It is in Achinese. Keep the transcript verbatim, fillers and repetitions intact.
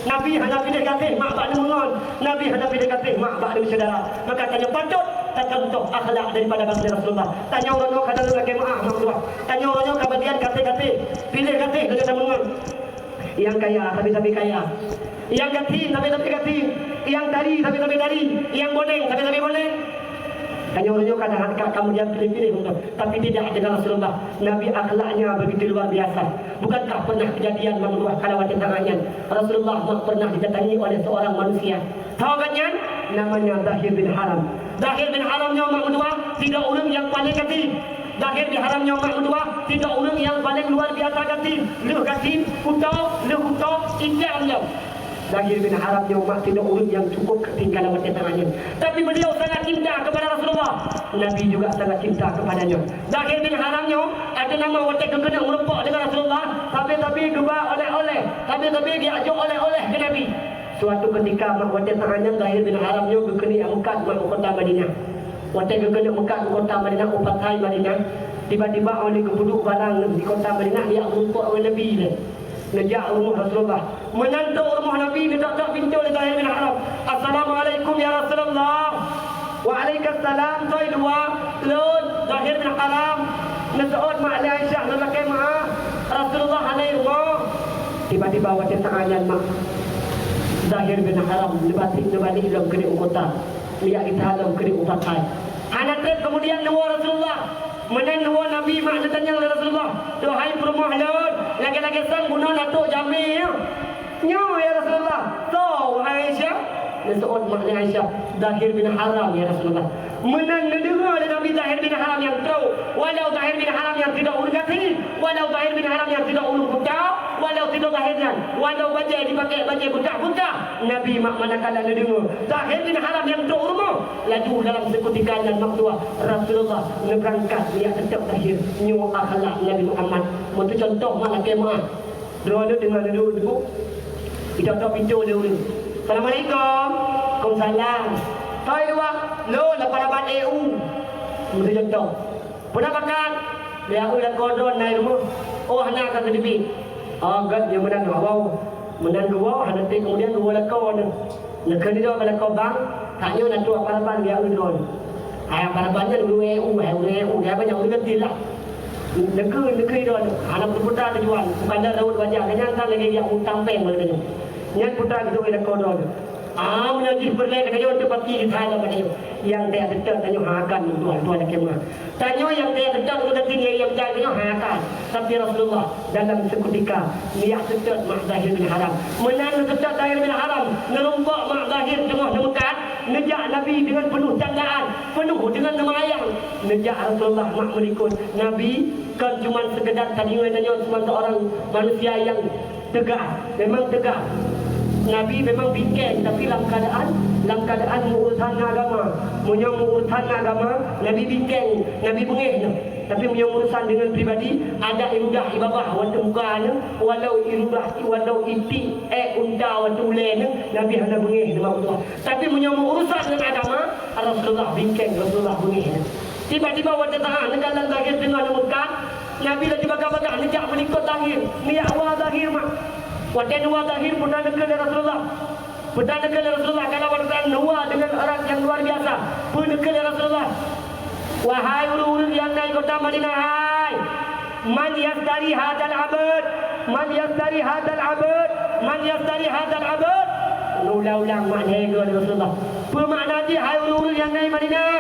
Nabi hana piléh gaséh mak bak aneuk meungon. Nabi hana piléh gaséh mak bak aneuk syedara. Maka tanyoe patôt tacontoh akhlak daripada baginda Rasulullah. Tanyoe uroe nyoe ka lheueh lakée meu'ah mak meutuah. Tanyoe uroe nyoe ka bagian gaséh-gaséh, piléh gaséh lagée tameungon. Nyang kaya sabe-sabe kaya, nyang gasien sabe-sabe gasien, nyang tari sabe-sabe tari, nyang boneng sabe-sabe boneng. Tanyoe uroe nyoe ka that ka, ka meujan piléh-piléh mantong, tapi tidak dengan Rasulullah. Nabi akhlaknya begitu luar biasa. Bukankah pernah kejadian mak meutuah kala watée tangan nyan Rasulullah mak pernah didatangi oleh seorang manusia? Tho gobnyan namanya Dahir bin Haram. Dahir bin Haram nyoe mak meutuah sidroe ureuëng nyang paléng gasien. Dahir bin Haram nyoe mak meutuah sidroe ureuëng nyang paléng luar biasa gasien. Lheueh gasien, kuto, lheueh kuto, itam nyoe. Dahir bin Haram nyoe mak sidroe ureuëng nyang cukup gasien kala watée tangan nyan. Tapi beliau sangat cinta kepada Rasulullah. Nabi juga sangat cinta kepadanya. Dahir bin Haram nyoe, ateueh nama watée geukeuneuk meurumpok dengan Rasulullah, sabe-sabe geuba oleh-oleh, sabe-sabe geujok oleh-oleh keu Nabi. Suatu ketika mak watée tangan nyan Dahir bin Haram nyoe geukeuneuk meukat mak u kota Madinah. Watée geukeuneuk meukat u kota Madinah, u patai Madinah, tiba-tiba oleh geupeuduek barang di kota Madinah, jak meurumpok ngon Nabi lé. Neujak u rumoh Rasulullah. Meunan trok u rumoh Nabi, neutok-tok pintoe lé Dahir bin Haram. "Assalamualaikum ya Rasulullah." "Waalaikumsalam, soe i luwa?" "Lôn, Dahir bin Haram." Neuseuôt mak lé Aisyah, neulakée meu'ah. "Rasulullah hana i rumoh." Tiba-tiba watée tangan nyan mak Dahir bin Haram neubatik neubalek lom keuneuk u kota. Neujak gisa lom keuneuk u patai. Hana treb keumudian neuwoe Rasulullah. Meunan neuwoe Nabi mak neutanyong lé Rasulullah, "Duhai peurumoh lôn, lagée-lagée sang bunoe na trok jamé nyoe." "Nyoe, ya Rasulullah." "Soe, wahai Aisyah?" Neuseuôt mak lé Aisyah, "Dahir bin Haram, ya Rasulullah." Meunan neudeungoe lé Nabi Dahir bin Haram nyang trok. Walau Dahir bin Haram nyan sidroe ureuëng gasien, walau Dahir bin Haram nyan sidroe ureuëng buta, walau sidroe Dahir nyan, walau bajée jipakék bajée beukah-beukah, Nabi mak manakala neudeungoe Dahir bin Haram nyang trok u rumoh, laju dalam seukutika nyan mak tuah Rasulullah neubeurangkat neujak teutap Dahir. Nyoe akhlak Nabi Muhammad. Meuteucontoh mak lakée meu'ah. Droeneuh teungoh neuduek-duek, itok-tok pintoe lé ureuëng. "Assalamualaikum." "Waalaikumsalam." "Soe i luwa?" "Lôn, laparaban E U." Meuteucontoh. "Peue na pakat?" "Lé aeu lakoe droen na i rumoh." "Oh, hana ka geuteubiet." "Oh, gét nyoe meunan haba." Meunan geuwoe, hana treb keumudian geuwoe lakoe nyoe. Neukheun droe bak lakoe bank, tanyoe na trok aparaban lé aeu droen. Hai aparaban nyan ureuëng E U, hai ureuëng E U, hai banyak ureuëng ganti lah. Neukheun, neukheun droen, hana peuputra tujuan, bukan dah raut wajah, nyan kan lagée jak utang péng bak tanyoe. Nyan putra geudong lakoe droen. Ah, meunyoe jih peureulée geutanyoe teuh pasti geutanyoe bak tanyoe. Nyang teuka teutab tanyoe ha kan tuan, tuan lakée meu'ah. Tanyoe nyang teuka teutab ureuëng gasien nyang, nyang teuka tanyoe ha kan. Tapi Rasulullah dalam seukutika neujak teutab mak Dahir bin Haram. Meunan neuteutab Dahir bin Haram, neurumpok mak Dahir teungoh neumeukat, neujak Nabi deungon peunoh candaan, peunoh deungon neumayang. Neujak Rasulullah mak meulikot. Nabi kon cuma seukeudar tadeungoe tanyoe cuma seurang manusia nyang tegas, memang tegas. Nabi memang bingkeng, tapi lam keuadaan, lam keuadaan meuurusan ngon agama. Meunyoe meuurusan ngon agama, Nabi bingkeng, Nabi beungéh nyoe. Tapi meunyoe urusan deungon pribadi, adat i ludah i babah watée muka nyoe, walau i ludah, walau i tiek ék unta watée ulée nyoe, Nabi hana beungéh nyoe mak tuah. Tapi meunyoe meuurusan ngon agama, Rasulullah bingkeng, Rasulullah beungéh nyoe. Tiba-tiba watée tangan neukalon Dahir teungoh neumeukat, Nabi laju bagah-bagah neujak meulikot Dahir, neujak woe Dahir mak. Watée neuwoe Dahir, peue na neukheun lé Rasulullah? Peue na neukheun lé Rasulullah? Kalau watée neuwoe deungon orang nyang luar biasa, peue neukheun lé Rasulullah? "Wahai ureuëng-ureuëng nyang na i kota Madinah, hai! Man yastari hadzal abd? Man yastari hadzal abd? Man yastari hadzal abd?" Ulang-ulang makna lé Rasulullah. Peue makna jih, hai ureuëng-ureuëng nyang na i Madinah?